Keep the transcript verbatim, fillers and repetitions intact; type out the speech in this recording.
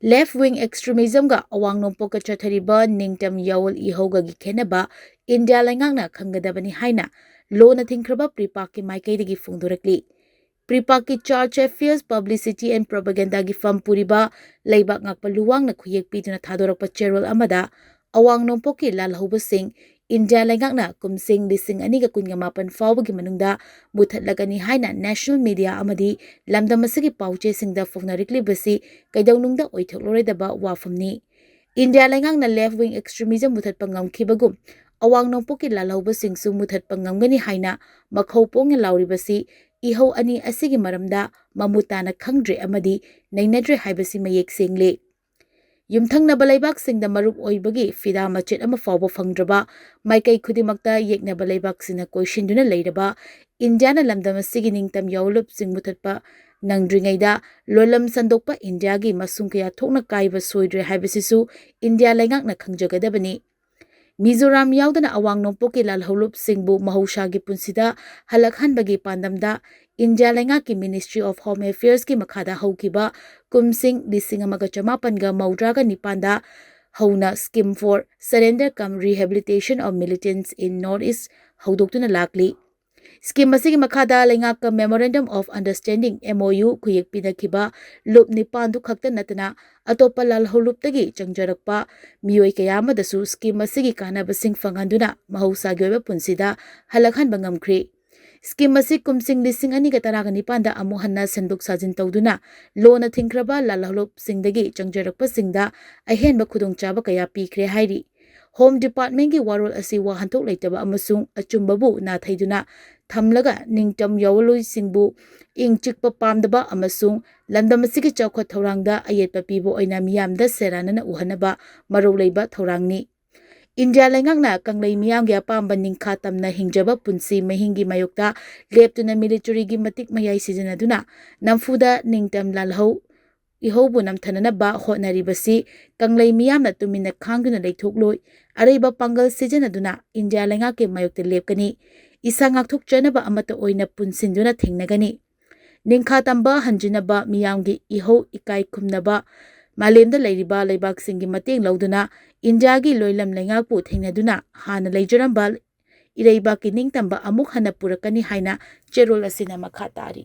Left wing extremismꯒ ꯑꯋꯥꯡ ꯅꯣꯡꯄꯣꯛꯀ ꯆꯠꯊꯔꯤꯕ ꯅꯤꯡꯇꯝ ꯌꯥꯋꯣꯜ ꯏꯍꯧꯒꯒꯤ ꯈꯦꯠꯅꯕ ꯏꯟꯗꯤꯌꯥ ꯂꯩꯉꯥꯛꯅ ꯈꯪꯒꯗꯕꯅꯤ ꯍꯥꯏꯅ ꯂꯣꯅ ꯊꯤꯡꯈ꯭ꯔꯕ ꯄ꯭ꯔꯤꯄꯥꯛꯀꯤ ꯃꯥꯏꯀꯩꯗꯒꯤ ꯐꯣꯡꯗꯣꯔꯛꯂꯤ꯫ ꯄ꯭ꯔꯤꯄꯥꯛꯀꯤ Charge Affairs, Publicity and Propagandaꯒꯤ ꯐꯝ ꯄꯨꯔꯤꯕ ꯂꯩꯕꯥꯛ ꯉꯥꯛꯄ ꯂꯨꯋꯥꯡꯅ ꯈꯨꯌꯦꯛ ꯄꯤꯗꯨꯅ ꯊꯥꯗꯣꯔꯛꯄ ꯆꯦꯔꯣꯜ ꯑꯃꯗ, ꯑꯋꯥꯡ ꯅꯣꯡꯄꯣꯛꯀꯤ ꯂꯥꯜꯍꯧꯕꯁꯤꯡ ꯏꯟꯗꯤꯌꯥ ꯂꯩꯉꯥꯛꯅ ꯀꯨꯝꯁꯤꯡ ꯂꯤꯁꯤꯡ ꯑꯅꯤꯒ ꯀꯨꯟꯒ ꯃꯥꯄꯟ ꯐꯥꯎꯕꯒꯤ ꯃꯅꯨꯡꯗ ꯃꯨꯊꯠꯂꯒꯅꯤ ꯍꯥꯏꯅ ꯅꯦꯁꯅꯦꯜ ꯃꯤꯗꯤꯌꯥ ꯑꯃꯗꯤ ꯂꯝꯗꯝ ꯑꯁꯤꯒꯤ ꯄꯥꯎꯆꯦꯁꯤꯡꯗ ꯐꯣꯡꯅꯔꯛꯂꯤꯕꯁꯤ ꯀꯩꯗꯧꯅꯨꯡꯗ ꯑꯣꯏꯊꯣꯛꯂꯔꯣꯏꯗꯕ ꯋꯥꯐꯝꯅꯤ꯫ ꯏꯟꯗꯤꯌꯥ ꯂꯩꯉꯥꯛꯅ left wing extremism ꯃꯨꯊꯠꯄ ꯉꯝꯈꯤꯕꯒꯨꯝ, ꯑꯋꯥꯡ ꯅꯣꯡꯄꯣꯛꯀꯤ ꯂꯥꯜꯍꯧꯕꯁꯤꯡꯁꯨ ꯃꯨꯊꯠꯄ ꯉꯝꯒꯅꯤ ꯍꯥꯏꯅ ꯃꯈꯧ ꯄꯣꯡꯅ ꯂꯥꯎꯔꯤꯕꯁꯤ ꯏꯍꯧ ꯑꯅꯤ ꯑꯁꯤꯒꯤ ꯃꯔꯝꯗ ꯃꯃꯨꯠ ꯇꯥꯅ ꯈꯪꯗ꯭ꯔꯦ ꯑꯃꯗꯤ ꯅꯩꯅꯗ꯭ꯔꯦ ꯍꯥꯏꯕꯁꯤ ꯃꯌꯦꯛ ꯁꯦꯡꯂꯦ꯫ ꯌꯨꯝꯊꯪꯅꯕ ꯂꯩꯕꯥꯛꯁꯤꯡꯗ ꯃꯔꯨꯞ ꯑꯣꯏꯕꯒꯤ ꯐꯤꯗꯥ ꯃꯆꯦꯠ ꯑꯃ ꯐꯥꯎꯕ ꯐꯪꯗ꯭ꯔꯕ, ꯃꯥꯏꯀꯩ ꯈꯨꯗꯤꯡꯃꯛꯇ ꯌꯦꯛꯅꯕ ꯂꯩꯕꯥꯛꯁꯤꯡꯅ ꯀꯣꯏꯁꯤꯟꯗꯨꯅ ꯂꯩꯔꯕ ꯏꯟꯗꯤꯌꯥꯅ ꯂꯝꯗꯝ ꯑꯁꯤꯒꯤ ꯅꯤꯡꯇꯝ ꯌꯥꯎꯂꯨꯞꯁꯤꯡ ꯃꯨꯊꯠꯄ ꯅꯪꯗ꯭ꯔꯤꯉꯩꯗ, ꯂꯣꯂꯝ ꯁꯟꯗꯣꯛꯄ ꯏꯟꯗꯤꯌꯥꯒꯤ ꯃꯁꯨꯡ ꯀꯌꯥ ꯊꯣꯛꯅ ꯀꯥꯏꯕ ꯁꯣꯏꯗ꯭ꯔꯦ ꯍꯥꯏꯕꯁꯤꯁꯨ ꯏꯟꯗꯤꯌꯥ ꯂꯩꯉꯥꯛꯅ ꯈꯪꯖꯒꯗꯕꯅꯤ꯫ ꯃꯤꯖꯣꯔꯥꯝ ꯌꯥꯎꯗꯅ ꯑꯋꯥꯡ ꯅꯣꯡꯄꯣꯛꯀꯤ ꯂꯥꯜꯍꯧꯂꯨꯞꯁꯤꯡꯕꯨ ꯃꯍꯧꯁꯥꯒꯤ ꯄꯨꯟꯁꯤꯗ ꯍꯜꯂꯛꯍꯟꯕꯒꯤ ꯄꯥꯟꯗꯝꯗ ꯏꯟꯗꯤꯌꯥ ꯂꯩꯉꯥꯛꯀꯤ Ministry of Home Affairsꯀꯤ ꯃꯈꯥꯗ ꯍꯧꯈꯤꯕ ꯀꯨꯝꯁꯤꯡ ꯂꯤꯁꯤꯡ ꯑꯃꯒ ꯆꯃꯥꯄꯟꯒ ꯃꯧꯗ꯭ꯔꯥꯒ ꯅꯤꯄꯥꯟꯗ ꯍꯧꯅ Scheme for Surrender cum Rehabilitation of Militants in North East ꯍꯧꯗꯣꯛꯇꯨꯅ ꯂꯥꯛꯂꯤ꯫ Scheme ꯑꯁꯤꯒꯤ ꯃꯈꯥꯗ ꯂꯩꯉꯥꯛꯀ Memorandum of Understanding, MOU, ꯈꯨꯌꯦꯛ ꯄꯤꯅꯈꯤꯕ ꯂꯨꯞ ꯅꯤꯄꯥꯟꯗꯨ ꯈꯛꯇ ꯅꯠꯇꯅ ꯑꯇꯣꯞꯄ ꯂꯥꯜꯍꯧꯂꯨꯞꯇꯒꯤ ꯆꯪꯖꯔꯛꯄ ꯃꯤꯑꯣꯏ ꯀꯌꯥ ꯑꯃꯗꯁꯨ scheme ꯑꯁꯤꯒꯤ ꯀꯥꯟꯅꯕꯁꯤꯡ ꯐꯪꯍꯟꯗꯨꯅ ꯃꯍꯧꯁꯥꯒꯤ ꯑꯣꯏꯕ ꯄꯨꯟꯁꯤꯗ ꯍꯜꯂꯛꯍꯟꯕ ꯉꯝꯈ꯭ꯔꯤ꯫ Scheme ꯑꯁꯤ ꯀꯨꯝꯁꯤꯡ ꯂꯤꯁꯤꯡ ꯑꯅꯤꯒ ꯇꯔꯥꯒ ꯅꯤꯄꯥꯟꯗ ꯑꯃꯨꯛ ꯍꯟꯅ ꯁꯦꯝꯗꯣꯛ ꯁꯥꯖꯤꯟ ꯇꯧꯗꯨꯅ ꯂꯣꯅ ꯊꯤꯡꯈ꯭ꯔꯕ ꯂꯥꯜꯍꯧꯂꯨꯞꯁꯤꯡꯗꯒꯤ ꯆꯪꯖꯔꯛꯄꯁꯤꯡꯗ ꯑꯍꯦꯟꯕ ꯈꯨꯗꯣꯡꯆꯥꯕ ꯀꯌꯥ ꯄꯤꯈ꯭ꯔꯦ ꯍꯥꯏꯔꯤ꯫ Home Departmentꯀꯤ ꯋꯥꯔꯣꯜ ꯑꯁꯤ ꯋꯥꯍꯟꯊꯣꯛ ꯂꯩꯇꯕ ꯑꯃꯁꯨꯡ ꯑꯆꯨꯝꯕꯕꯨ ꯅꯥꯊꯩꯗꯨꯅ ꯊꯝꯂꯒ ꯅꯤꯡꯇꯝ ꯌꯥꯑꯣꯜꯂꯣꯏꯁꯤꯡꯕꯨ ꯏꯪ ꯆꯤꯛꯄ ꯄꯥꯝꯗꯕ ꯑꯃꯁꯨꯡ ꯂꯝꯗꯝ ꯑꯁꯤꯒꯤ ꯆꯥꯎꯈꯠ ꯊꯧꯔꯥꯡꯗ ꯑꯌꯦꯠꯄ ꯄꯤꯕ ꯑꯣꯏꯅ ꯃꯤꯌꯥꯝꯗ ꯁꯦꯔꯥꯟꯅꯅ ꯎꯍꯟꯅꯕ ꯃꯔꯧ ꯂꯩꯕ ꯊꯧꯔꯥꯡꯅꯤ꯫ ꯏꯟꯗꯤꯌꯥ ꯂꯩꯉꯥꯛꯅ ꯀꯪꯂꯩ ꯃꯤꯌꯥꯝꯒꯤ ꯑꯄꯥꯝꯕ ꯅꯤꯡꯈꯥ ꯇꯝꯅ ꯍꯤꯡꯖꯕ ꯄꯨꯟꯁꯤ ꯃꯍꯤꯡꯒꯤ ꯃꯥꯌꯣꯛꯇ ꯂꯦꯞꯇꯨꯅ militaryꯒꯤ ꯃꯇꯤꯛ ꯃꯌꯥꯏ ꯁꯤꯖꯤꯟꯅꯗꯨꯅ ꯅꯝꯐꯨꯗ ꯅꯤꯡꯇꯝ ꯂꯥꯜꯍꯧ ꯏꯍꯧꯕꯨ ꯅꯝꯊꯅꯅꯕ ꯍꯣꯠꯅꯔꯤꯕꯁꯤ ꯀꯪꯂꯩ ꯃꯤꯌꯥꯝꯅ ꯇꯨꯃꯤꯟꯅ ꯈꯥꯡꯗꯨꯅ ꯂꯩꯊꯣꯛꯂꯣꯏ꯫ ꯑꯔꯩꯕ ꯄꯥꯡꯒꯜ ꯁꯤꯖꯤꯟꯅꯗꯨꯅ ꯏꯟꯗꯤꯌꯥ ꯂꯩꯉꯥꯛꯀꯤ ꯃꯥꯌꯣꯛꯇ ꯂꯦꯞꯀꯅꯤ꯫ ꯏꯁꯥ ꯉꯥꯛꯊꯣꯛꯆꯅꯕ ꯑꯃꯠꯇ ꯑꯣꯏꯅ ꯄꯨꯟꯁꯤꯟꯗꯨꯅ ꯊꯦꯡꯅꯒꯅꯤ꯫ ꯅꯤꯡꯈꯥ ꯇꯝꯕ ꯍꯟꯖꯤꯟꯅꯕ, ꯃꯤꯌꯥꯝꯒꯤ ꯏꯍꯧ ꯏꯀꯥꯏ ꯈꯨꯝꯅꯕ, ꯃꯥꯂꯦꯝꯗ ꯂꯩꯔꯤꯕ ꯂꯩꯕꯥꯛꯁꯤꯡꯒꯤ ꯃꯇꯦꯡ ꯂꯧꯗꯨꯅ ꯏꯟꯗꯤꯌꯥꯒꯤ ꯂꯣꯏꯂꯝ ꯂꯩꯉꯥꯛꯄꯨ ꯊꯦꯡꯅꯗꯨꯅ ꯍꯥꯟꯅ ꯂꯩꯖꯔꯝꯕ ꯏꯔꯩꯕꯥꯛꯀꯤ ꯅꯤꯡꯇꯝꯕ ꯑꯃꯨꯛ ꯍꯟꯅ ꯄꯨꯔꯛꯀꯅꯤ ꯍꯥꯏꯅ ꯆꯦꯔꯣꯜ ꯑꯁꯤꯅ ꯃꯈꯥ ꯇꯥꯔꯤ꯫